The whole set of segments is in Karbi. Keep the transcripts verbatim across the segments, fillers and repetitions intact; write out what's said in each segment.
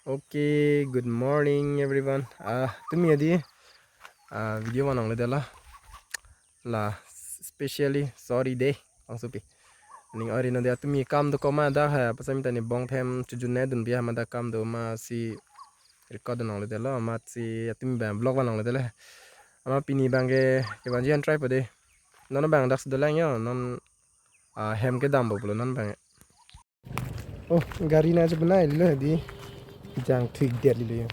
Okay, good morning everyone. Ah, tumi adi, ah, video vanong le dela. La, specially sorry day, angsupi. Ning ori no dia tumi kam do koma da ha, pasami tani bong them chujun ne dun bia ma da kam do ma si record nong le dela, ma si atumi ba vlog vanong le dela. Ama pini bangke kevanji an try po de. Non bang dak sudalang yo, non, ah, hem kedam bo pulo non bang. Oh, gari na aja banai lo di. Jang thik dia lilo yo.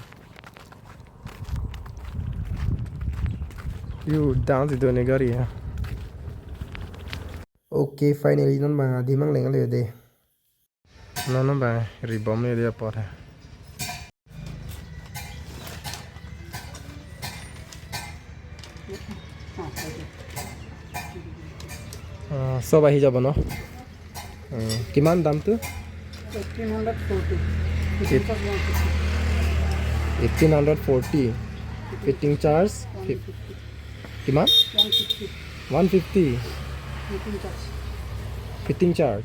Yo, dance do ne gari ha. Okay, finally non bang adi mang leng le de. Non non bang ribom le de apot ha. Ah, sob ahi jabo no? Ah, kiman dam tu? Eighteen hundred forty. Eight- Eighteen hundred forty. Fitting charge? One fifty. Kiman? One fifty. One fifty. Fitting charge. Fitting charge.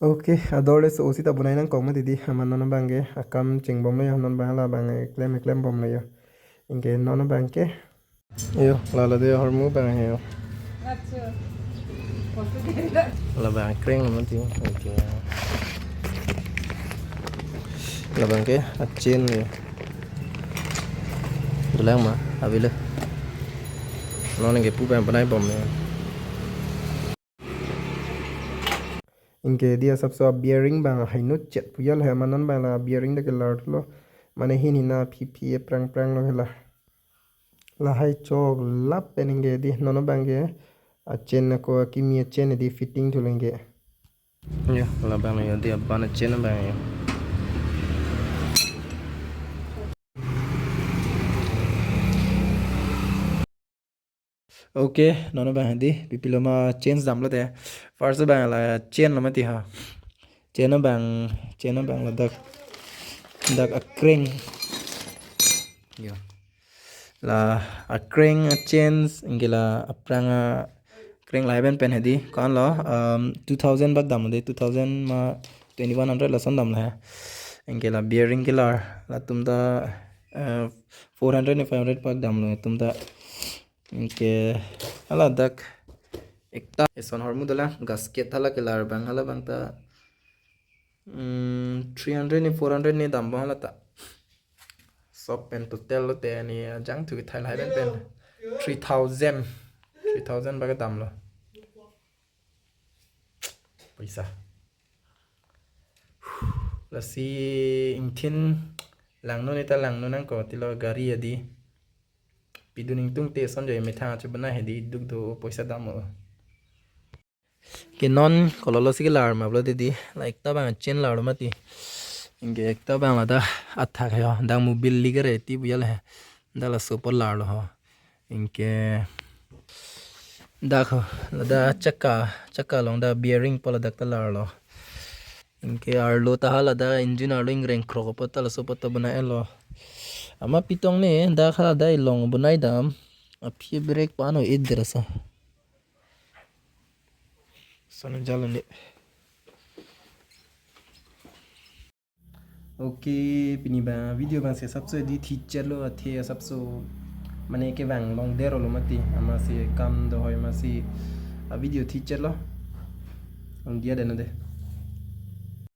Okay, ador le so osi ta bonai nangkok ma didi, aman non bangke akam chingbom le, non bang la bang eklem eklem bom le yo. Anke non bangke. Yo, la la de hormu bang he yo. Acha. La bang kreng lo mati. Okay. La bangke a chain le. Dolang ma, avelo. Non anke pu bang banai bom le. Anke dia asapso bearing bang haino chet pu ya la he, aman non bang la bearing dak kelar lo. Mane hin hina phi phi prang prang lo he la. Lahai chok lap pen anke di non bangke a chain ako akimi a chain di fitting thu lengke. Yo, la bang yo di aban a chain bang yo. Okay, non bang di, pipilo ma chain dam lo te. First bang la chain lo mati ha. Chain bang, chain bang la dak, dak a crank. Yo. La a crank a chain, anke la aphrang a crank la pen pen hedi. Kan lo, um, two thousand bak dam de, two thousand ma twenty-one hundred lason dam la he. Anke la bearing kelar, latum ta, uh, four hundred ne five hundred bak dam lo, latum ta. Anke, ala dak ekta eson hormu dolang, gasket hala kelar bang hala bang ta, mm, three hundred ne four hundred ne dam bang hala ta. Sob pen total lo te ne ajang thu kethai lahai pen pen three thousand. Three thousand bak dam lo. Paisa. Lasi ingthin langno ne ta langno nangkok ti lo gari adi. Pidun ingtung te son joi methang achu bana hedi duk do paisa dam o. Ke non kololo si kelar ma blo didi, la ekta bang chain lar lo mati. Anke ekta bang la da athak yo, dang mobil li gare ti bu ya le. Da laso po lar lo ho. Anke dak ho, la da chakka, chakka along da bearing po la dak ta lar lo. Anke arlo ta hala da engine arlo ingreng krok po ta laso po ta bonai lo. Ama pitong ne dak hala da ilong bonai dam. Aphi brake pano eder sa. Sana jalan deh. Okay, pini bang video bang si asapso di teacher lo athe asapso mane kevang long dero lo mati ama si kam do hoi ma si a video teacher lo. Ang dia dana de.